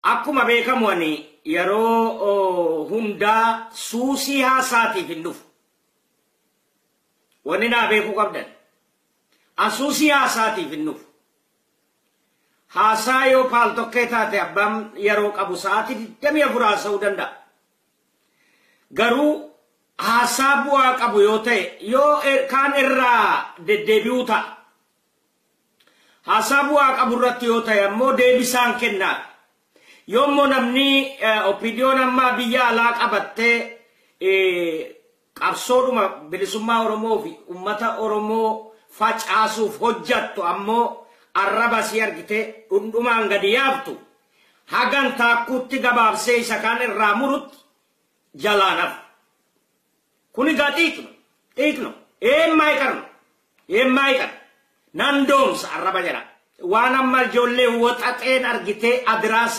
Akkuma beekamu ani yeroo hundaa suusii haasaatiif hin dhufu. Wanni naa beekuu qabdan. An suusii haasaatiif hin dhufu. Haasaa yoo Paltalk taate abbaan yeroo qabu sa'aatii 24 haasa'uu danda'a. Garuu haasaa bu'aa qabu yoo ta'e yoo kaan irraa deddeebi'uu ta'a. Haasaa bu'aa qabu irratti yoo ta'e ammoo deebisaan kennaa. Yoommoo namni OPDOn ammaa biyya alaa qabattee qabsoodhuma bilisummaa Oromoo fi uummata Oromoo facaasuuf hojjattu ammoo arraba si argite dhundhumaan gadi yaabtu hagan taakkuutti gabaabsee isa kaan irraa murutti jalaan hafu. Kun egaa xiiqno xiiqno eemmaa hiqarno eemmaa hiqarno nan doomsa arraba jedha. Waan amma ijoollee waxaxeen argitee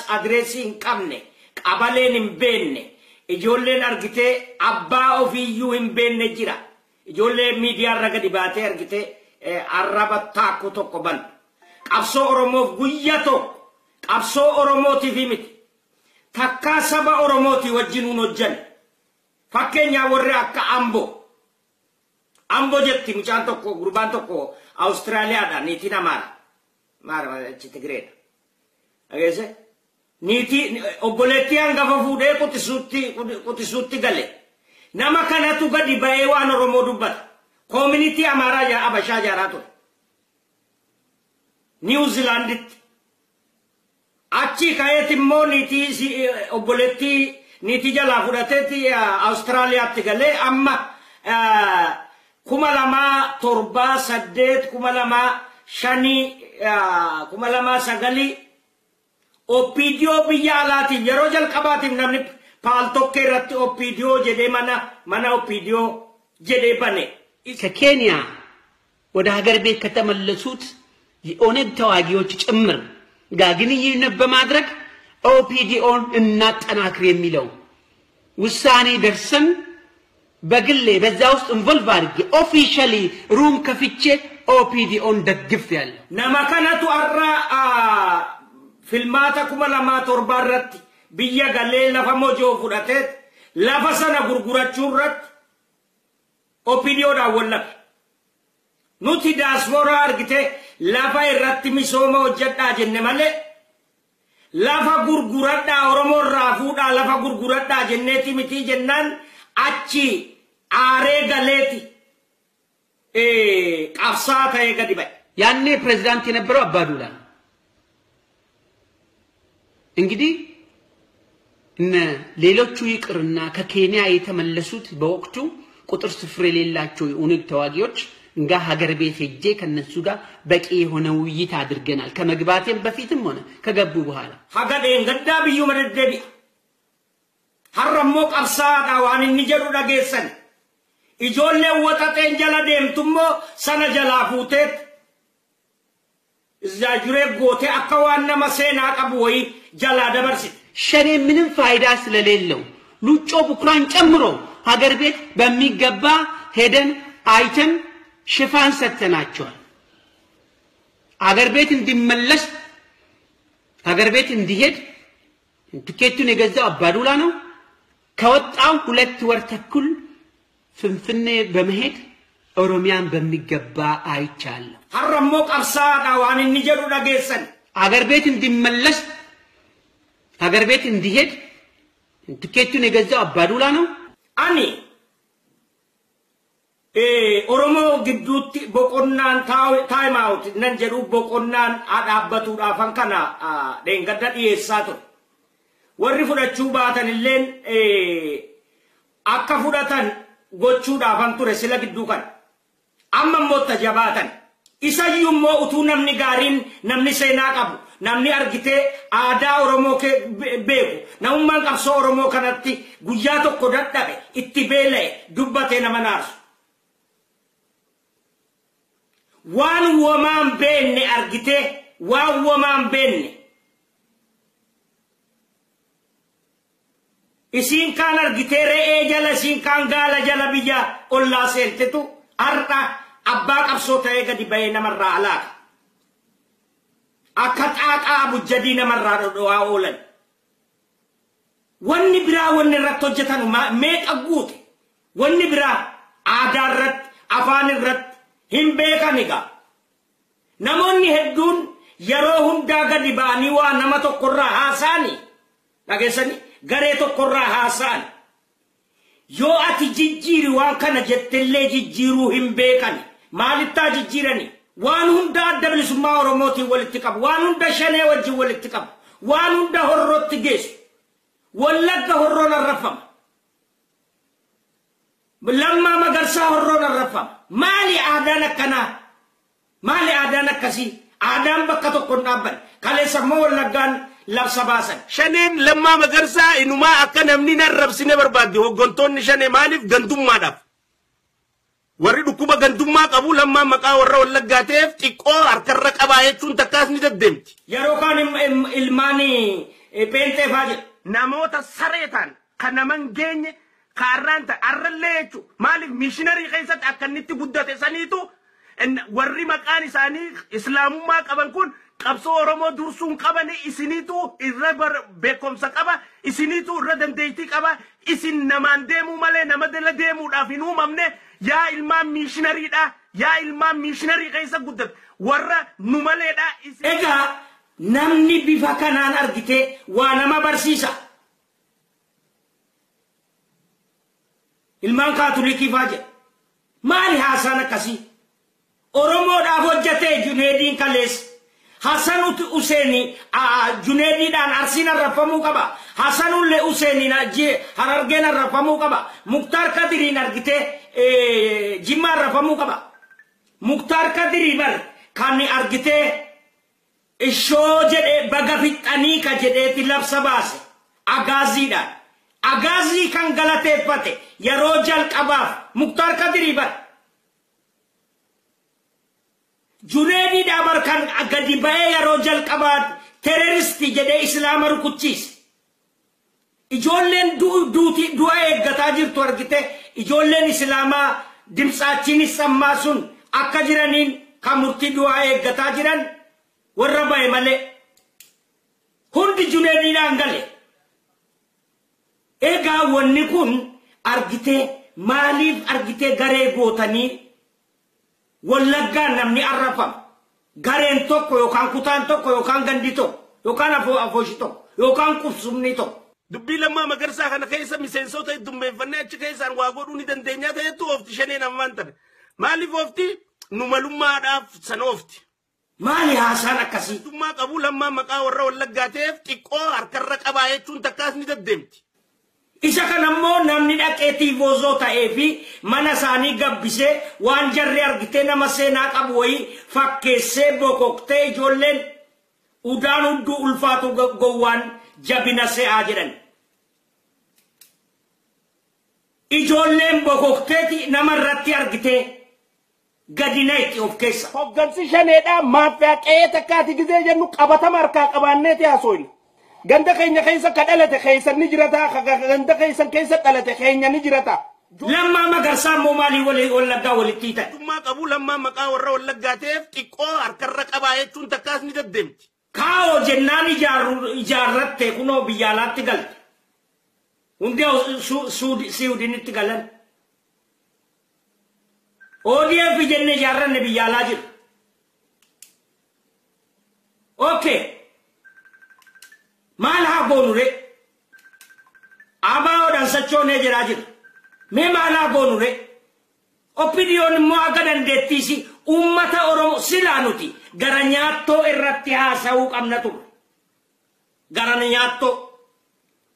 adireesii hin qabne qabaleen hin beekne ijoolleen argitee abbaa ofiiyyuu hin beekne jira. Ijoollee miidiyaarra gadi baatee argitee arraba taakkuu tokko bantu. Qabsoo Oromoof guyyaa tokko qabsoo Oromootiif miti. Takkaa saba Oromootii wajjin hin hojjanne. Fakkeenyaaf warri akka Amboo. Amboo jetti mucaan tokko gurbaan tokko Awustiraaliyaadha niitiin Amaara. Maara achi Tigireedha. Dhageesse? Niitii obboleettii hangafa fuudhee quxisuutti gale. Nama kanatu gadi ba'ee waan Oromoo dubbata. Koominitii Amaaraa Abashaa ijaaraa ture. Niiwu Ziilaanditti. Achi ka'eeti immoo niitii obboleettii niitii jalaa fudhateeti Awustiraaliyaatti galee amma 2007 8 2005 2009 OPDO biyya alaatiif yeroo jalqabaatiif namni Paltalk irratti OPDO jedhee mana OPDO jedhee bane. ከኬንያ ወደ ሀገር ቤት ከተመለሱት የኦነግ ተዋጊዎች ጭምር ጋር ግንኙነት በማድረግ ኦፒዲኦን እናጠናክር የሚለው ውሳኔ ደርሰን በግሌ በዛ ውስጥ ኢንቮልቭ አድርጌ ኦፊሻሊ ሩም ከፍቼ ኦፒዲኦን ደግፌያለሁ። Nama kanatu har'a filmaata 2007 irratti biyya galee lafa Mojoo fudhatee lafa sana gurgurachuu irratti OPDOdhaan wallabe. Nuti daasporaa argite lafa irratti misooma hojjedhaa jenne malee lafa gurguradhaa Oromoo irraa fuudhaa lafa gurguradhaa jenneeti miti jennaan achi aaree galeeti qabsaa ta'ee gadi ba'e. ያኔ ፕሬዝዳንት የነበረው አባዱላ ነው። እንግዲህ እነ ሌሎቹ ይቅርና ከኬንያ የተመለሱት በወቅቱ ቁጥር ስፍር የሌላቸው የኦነግ ተዋጊዎች እንጋ ሀገር ቤት ሄጄ ከነሱ ጋር በቂ የሆነ ውይይት አድርገናል። ከመግባቴም በፊትም ሆነ ከገቡ በኋላ Haga dheengaddaa biyyuma deddeebi'a. Har'a immoo qabsaadha waan inni jedhu dhageessan. Ijoolleen waxaxeen jala deemtu immoo sana jalaa fuuteet ijaajuree gootee akka waan nama seenaa qabu wayii jalaa dabarsite. ሸኔ ምንም ፋይዳ ስለሌለው ሉጮ ቡኩራን ጨምሮ ሀገር ቤት በሚገባ ሄደን አይተን ሽፋን ሰጥተናቸዋል። ሀገር ቤት እንዲመለስ ሀገር ቤት እንዲሄድ ትኬቱን የገዛው አባዱላ ነው። ከወጣው 2 ወር ተኩል ፍንፍኔ በመሄድ ኦሮሚያን በሚገባ አይቻለሁ። Har'a immoo qabsaadha waan inni jedhu dhageessan. ሀገር ቤት እንዲመለስ ሀገር ቤት እንዲሄድ ትኬቱን የገዛው አባዱላ ነው። Ani Oromoo gidduutti boqonnaan time out nan jedhu boqonnaan dhaabbatuudhaafan kana dheengadda dhiyeessaa ture. Warri fudhachuu baatan illeen akka fudhatan gochuudhaafan ture sila gidduu kana. Amma immoo tajabaatan. Isayyuu immoo utuu namni gaariin namni seenaa qabu namni argitee aadaa Oromoo beeku namummaan qabsoo Oromoo kanatti guyyaa tokko dadhabe itti beela'e dubbatee nama naarsu. Waan womaan beenne argitee waan womaan beenne. Isiin kaan argitee re'ee jala isiin kaan gaala jala biyya ollaa seentetu har'a abbaa qabsoo ta'ee gadi ba'ee namarraa alaaka. Akka xaaqaa abujjadii namarraa dhodho'aa oolan. Wanni biraa wanni irratti hojjetan meeqa guute? Wanni biraa aadaa irratti, afaan irratti hin beekan egaa. Namoonni hedduun yeroo hundaa gadi ba'anii waa nama tokkorraa haasa'ani. Dhageessanii garee tokkorraa haasa'an. Yoo ati jijjiiri waan kana jettellee jijjiiruu hin beekan. Maalittaa jijjiirani? Waan hunda Adda Bilisummaa Oromootiin walitti qabu. Waan hunda Shanee wajjin walitti qabu. Waan hunda Horrootti geessu. Wallagga Horroon arrafama. Lammaa Magarsaa Horroon arrafama. Maali aadaan akkanaa? Maali aadaan akkasii? Aadaan bakka tokko hin dhaabbanne. Kaleessa immoo Wallaggaan labsa baasan. Shaneen Lammaa Magarsaa inumaa akka namni narrabsine barbaadde hooggantoonni Shanee maaliif gandummaadhaaf? Warri dhukkuba gandummaa qabu Lammaa maqaa warra Wallaggaa ta'eef xiqqoo harkarra qabaa jechuun takkaas ni deddeemti. Yeroo kaan ilmaan pheenxee fa'aa jedhu. Namoota saree ta'an kan nama hin geenye kaarraan ta'e arrallee jechuudha. Maaliif mishiinarii keessatti akka inni itti guddate saniitu warri maqaan isaanii islaamummaa qaban kun qabsoo Oromoo dursuun qaban isiniitu irra beekumsa qaba, isiniitu irra dandeettii qaba, isin namaan deemuu malee nama dala deemuudhaaf hin uumamne. Yaa ilmaan mishinariidha, yaa ilmaan mishiinarii keessa guddate warra nu maleedha. Egaa namni bifa kanaan argite waa nama barsiisa. Ilmaan Kaatolikii fa'aa jedha. Maali haasaan akkasii? Oromoodhaaf hojjetee Juneediin kaleessa. Hasan Useeni Juneediidhaan Arsiin arrafamuu qaba. Hasan Ullee Useeniin Harargeen arrafamuu qaba. Muktaar Kadiriin argitee Jimma arrafamuu qaba. Muktaar Kadirii bar kan argitee ishoo jedhee baga fixanii ka jedheeti labsa baase agaaziidhaan. Agaazii kan galateeffate yeroo jalqabaaf Muktaar Kadirii bar. Juneediidhaa bar kan gadi ba'ee yeroo jalqabaa teroristii jedhee islaama rukuchiise. Ijoolleen du'a eeggataa jirtu argite ijoolleen islaamaa dimtsaachiinis ammaa sun akka jiraniin kan murtii du'aa eeggataa jiran warra ba'e malee. Hundi Juneediidhaan gale. Egaa wanni kun argitee maaliif argitee garee gootanii Wallaggaan namni arrafama. Gareen tokko yookaan kutaan tokko yookaan gandi tokko yookaan afooshi tokko yookaan qubsumni tokko. Dubbii Lammaa Magarsaa kana keessa miseensota heddummeeffannee achi keessaan waa godhuu ni dandeenyaa ta'ettu oofti Shaneen ammaan tana. Maaliif oofti? Nu malummaadhaaf sana oofti. Maali haasaan akkasii? Gandummaa qabu Lammaa maqaa warra Wallaggaa ta'eef xiqqoo harkarra qabaa jechuun takkaas ni deddeemti. Isa kana immoo namni dhaqee tiivoozoo ta'ee fi mana isaanii gabbisee waan jarri argitee nama seenaa qabu wayii fakkeessee bokoktee ijoolleen udaan hudduu ulfaatu gowwaan jabina se'aa jedhan. Ijoolleen bokokteeti nama irratti argitee gadi naqxi of keessa. Hoggansi Shaneedhaa maaffiyaa qe'ee takkaati gizee jennu qabatama harkaa qabaanneeti haasofna. Ganda keenya keessa ka dhalate keessan ni jirata, ganda keessan keessa dhalate keenya ni jirata. Lammaa Magarsaa immoo maalii Wallaggaa walitti hiitan? Gandummaa qabu Lammaa maqaa warra Wallaggaa ta'eef xiqqoo harkarra qabaa jechuun takkaas ni deddeemti. Kaa'oo jennaan ijaarratte kunoo biyya alaatti galte. Hundi Siwiidinitti galan. ODF jennee ijaarranne biyya alaa jiru. Okay. Maal haa goonu ree? ABOdhaan sochoonee jiraa jira. Mee maal haa goonu ree? Opiniyoon immoo akka dandeettiisi uummata Oromoo silaa nuti gara nyaattoo irratti haasa'uu qabna turre. Gara nyaattoo.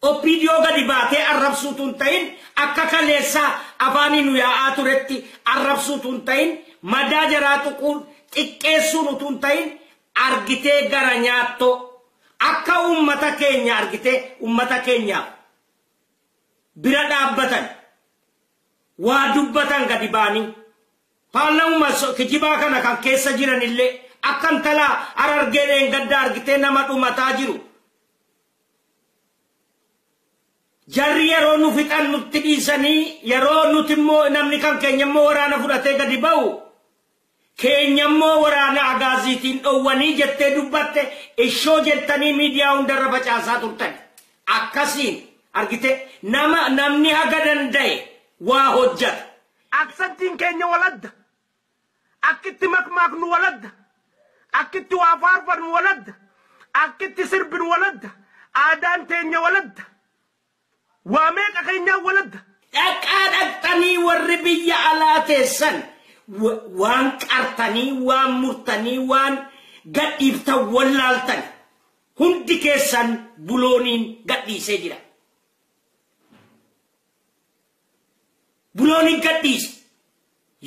Opiniyoo gadi baatee arrabsuutu hin ta'in akka kaleessaa afaanii nu yaa'aa turetti arrabsuutu hin ta'in madaa jaraa tuquun xiqqeessuun utuu hin ta'in argitee gara nyaattoo. Akka uummata keenya argitee uummata keenyaaf bira dhaabbatan waa dubbatan gadi ba'anii paarlaamaa kijibaa kana kan keessa jiran illee akka intalaa Harargee dheengaddaa argitee nama dhumataa jiru. Jarri yeroo nu fixan nutti dhiisanii yeroo nuti immoo namni kan keenya immoo waraana fudhatee gadi ba'u keenya immoo waraana agaaziitiin dhoowwanii jettee dubbatte ishoo jettanii miidiyaa hundarra facaasaa turtan. Akkasiin Argite nama namni haga danda'e waa hojjata. Aksantiin keenya waladda. Akkitti makmaaknu waladda. Akkitti waa faarfannu waladda. Akkitti sirbinu waladda. Aadaan teenya waladda. Waa meeqa keenyaa waladda. Dhaqaa dhaqxanii warri biyya alaa teessan waan qartanii, waan murtanii, waan gadhiiftan wallaaltan hundi keessan bulooniin gadhiisee jira. Bulooniin gadhiise.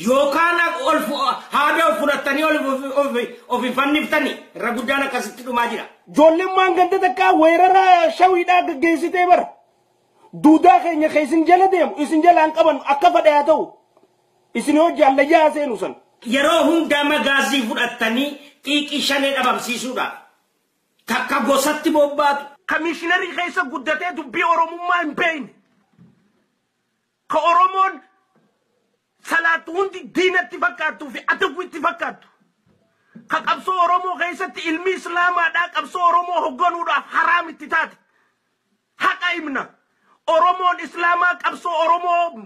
Yookaan ol haada ol fudhattanii ol of fanniftanii irra guddaan akkasitti dhumaa jira. Ijoolleen ganda takkaa weerara shawiidhaa gaggeessitee bara. Duudaa keenya kee isin jala deemu isin jalaan qaban akka fedhe haa ta'u. Isin hoo jaallayyaa seenu san. Yeroo hundaa magaazii fudhattanii xiiqii shanee dhabamsiisuudhaaf takka gosatti bobbaatu. Kamiishinarii keessa guddatee dubbii Oromummaa hin beekne. Ka Oromoon salaatu hundi diinatti fakkaattuu fi adawwitti fakkaattu. Ka qabsoo Oromoo keessatti ilmi Islaamaadhaa qabsoo Oromoo hoogganuudhaaf haraam itti taate. Haqa himna. Oromoon Islaamaa qabsoo Oromoo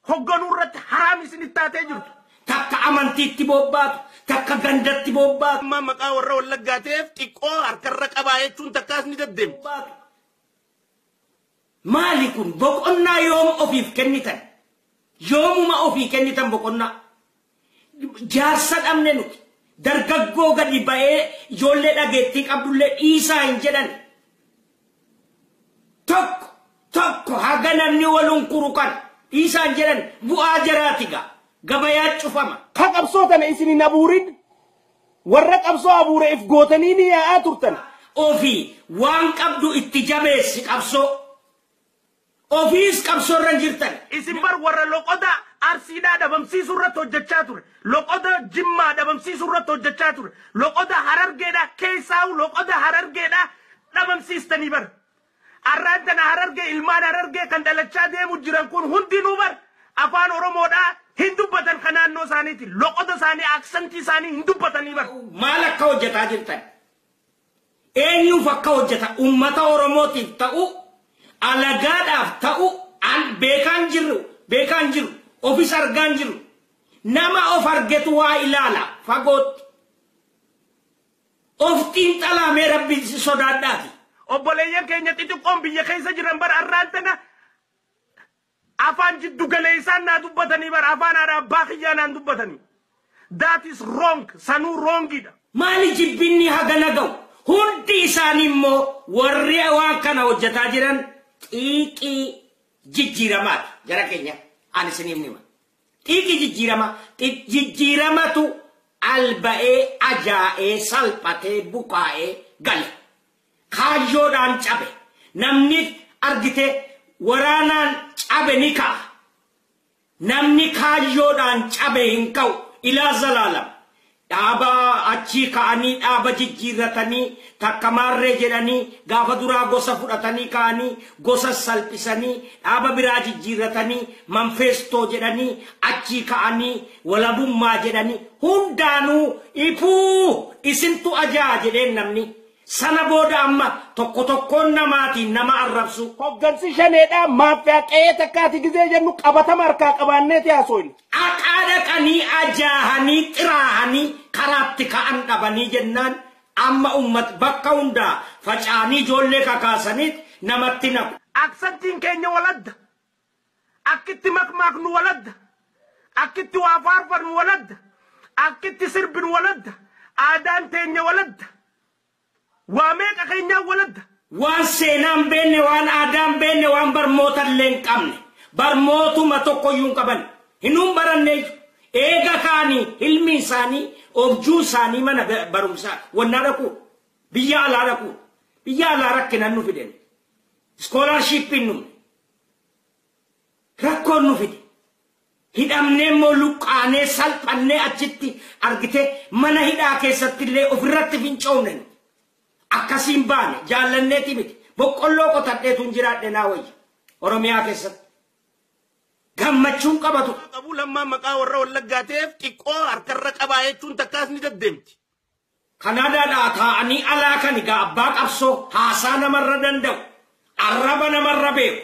hoogganuu irratti haraam isinitti taatee jirtu. Takka amantiitti bobbaatu, takka gandatti bobbaatu. Amma maqaa warra Wallaggaa ta'eef xiqqoo harkarra qabaa jechuun takkaas ni deddeemu. Maali kun boqonnaa yoom ofiif kennitan? Yoomuma ofii kennitan boqonnaa? Jaarsa dhabne nuti. Dargaggoo gadi ba'ee ijoollee dhageettii qabdullee dhiisaa hin jedhan. Tokko tokko haga namni waluun kuru kan dhiisaa hin jedhan bu'aa jaraati gaa. Gabayaa cufama. Ka qabsoo tana isin hin abuurin warra qabsoo abuure if gootanii ni yaa'aa turtan. Ofii waan qabdu itti jabeessi qabsoo. Ofiis qabsoo irra hin jirtan. Isin bar warra loqoda Arsiidhaa dhabamsiisuu irratti hojjechaa ture. Loqoda Jimmaa dhabamsiisuu irratti hojjechaa ture. Loqoda Harargeedhaa keessaa'u loqoda Harargeedhaa dhabamsiistanii bar. Arraan tana Harargee ilmaan Harargee kan dhalachaa deemu jiran kun hundinuu bar afaan Oromoodhaa hin dubbatan kan naannoo isaaniiti. Loqoda isaanii aksantii isaanii hin dubbatanii bar. Maal akka hojjetaa jirtan? Eenyuuf akka hojjeta? Uummata Oromootiif ta'u, alagaadhaaf ta'u, an beekaan jirru, beekaan jiru, ofis argaan jiru. Nama of argetu waa ilaala fagootti. Of xiinxalaamee rabbi sodaadhaati. Obboleeyyan keenya xixiqqoon biyya keessa jiran bara arraan tana afaan jiddu galeessaan naa dubbatanii bara afaan haadha abbaa kiyyaa naan dubbatanii. That is wrong. Sanuu wrongidha. Maali jibbinni hagana ga'u? Hundi isaanii immoo warri waan kana hojjetaa jiran xiiqii jijjiiramaati. Jara keenya ani isiniif hima. Xiiqii jijjiiramaa. Jijjiiramatu alba'ee, ajaa'ee, salphatee, bukaa'ee gale. Kaayyoodhaan cabe. Namni argite waraanaan cabe ni ka'a. Namni kaayyoodhaan cabe hin ka'u. Ilaa zalaalam. Dhaaba achii ka'anii dhaaba jijjiirratanii takka maarree jedhanii gaafa duraa gosa fudhatanii ka'anii gosa salphisanii dhaaba biraa jijjiirratanii manfeestoo jedhanii achii ka'anii walabummaa jedhanii hundaanuu ifuu isintu ajaa jedheen namni. Sana booda amma tokko tokkoon namaatiin nama arrabsu. Hoggansi shaneedhaa maaffiyaa qe'ee takkaati gizee jennu qabatama harkaa qabaanneeti haasofne. Aqaa dhaqanii ajaahanii xiraahanii karaatti ka'an dhabanii jennaan amma uummat bakka hundaa faca'anii ijoollee kakaasaniit namatti naqu. Aksantiin keenya waladda. Akkitti makmaaknu waladda. Akkitti waa faarfannu waladda. Akkitti sirbinu waladda. Aadaan teenya waladda. Waa meeqa keenyaa waladda. Waan seenaan beenne, waan aadaan beenne, waan barmoota illee hin qabne. Barmootuma tokkoyyuu hin qaban. Hinuun baranne eega kaanii ilmi isaanii objuu isaanii mana barumsaa wannaa dhaqu biyya alaa dhaqu biyya alaa rakkinan nu fiden. Iskoolaarshiippiin nu rakkoon nu fide. Hidhamnee immoo luqqaanee salphannee achitti argite mana hidhaa keessatti illee ofirratti fincoofne. Akkasiin baane jaallanneeti miti. Boqqolloo qotadheetu hin jiraadhe naa wayya. Oromiyaa keessatti. Gammachuun qabatu. Qabu lammaa maqaa warra Wallaggaa ta'eef xiqqoo harkarra qabaa jechuun takkaas ni deddeemti. Kanaadaadhaa taa'anii alaa kan egaa abbaa qabsoo haasaa namarra danda'u. Arraba namarra beeku.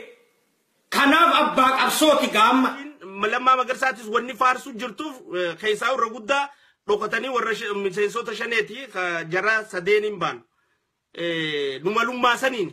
Kanaaf abbaa qabsooti gaamma. Lammaa Magarsaatis wanni faarsuu jirtuuf keessaa irra guddaa dhokatanii warra miseensota shaneeti jara sadeen hin baanu. Numalummaa saniin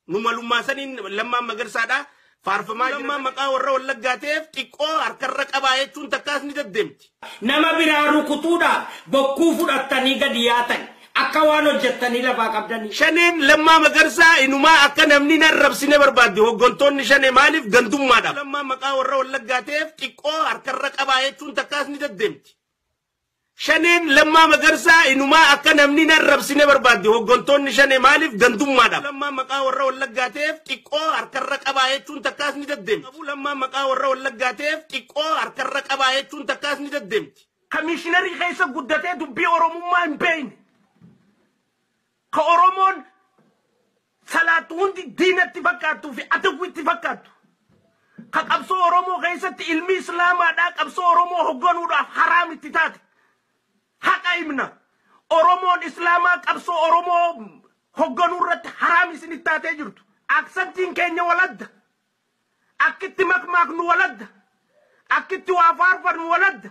numalummaa saniin Lammaa Magarsaadha. Faarfamaa Lammaa maqaa warra Wallaggaa ta'eef xiqqoo harkarra qabaa jechuun takkaas ni deddeemti. Nama biraa rukutuudhaan bokkuu fudhattanii gadi yaatan akka waan hojjettanii lafaa qabdanii. Shaneen Lammaa Magarsaa inumaa akka namni nan rabsine barbaadde hooggantoonni shanee maaliif gandummaadhaaf. Lammaa maqaa warra Wallaggaa ta'eef xiqqoo harkarra qabaa jechuun takkaas ni deddeemti. Shaneen Lammaa Magarsaa inumaa akka namni nan rabsine barbaadde hooggantoonni shanee maaliif gandummaadhaaf. Lammaa maqaa warra Wallaggaa ta'eef xiqqoo harkarra qabaa jechuun takkaas ni deddeemti. Lammaa maqaa warra Wallaggaa ta'eef xiqqoo harkarra qabaa jechuun takkaas ni deddeemti. Kamiishinarii keessa guddatee dubbii Oromummaa hin beekne. Ka Oromoon salaatu hundi diinatti fakkaattuu fi adawwitti fakkaattu. Ka qabsoo Oromoo keessatti ilmi Islaamaadhaa qabsoo Oromoo hoogganuudhaaf haraam itti taate. Haqa himna. Oromoon Islaamaa qabsoo Oromoo hoogganuu irratti haraam isinitti taatee jirtu. Aksantiin keenya waladda. Akkitti makmaaknu waladda. Akkitti waa faarfannu waladda.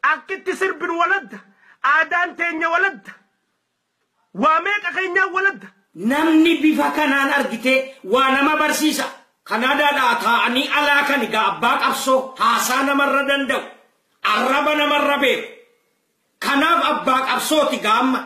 Akkitti sirbinu waladda. Aadaan teenya waladda. Waa meeqa keenyaan waladda. Namni bifa kanaan argite waa nama barsiisa. Kanaadaadhaa taa'anii alaa kan egaa abbaa qabsoo haasaa namarra danda'u. Arraba namarra beeku. Kanaaf abbaa qabsooti gaamma.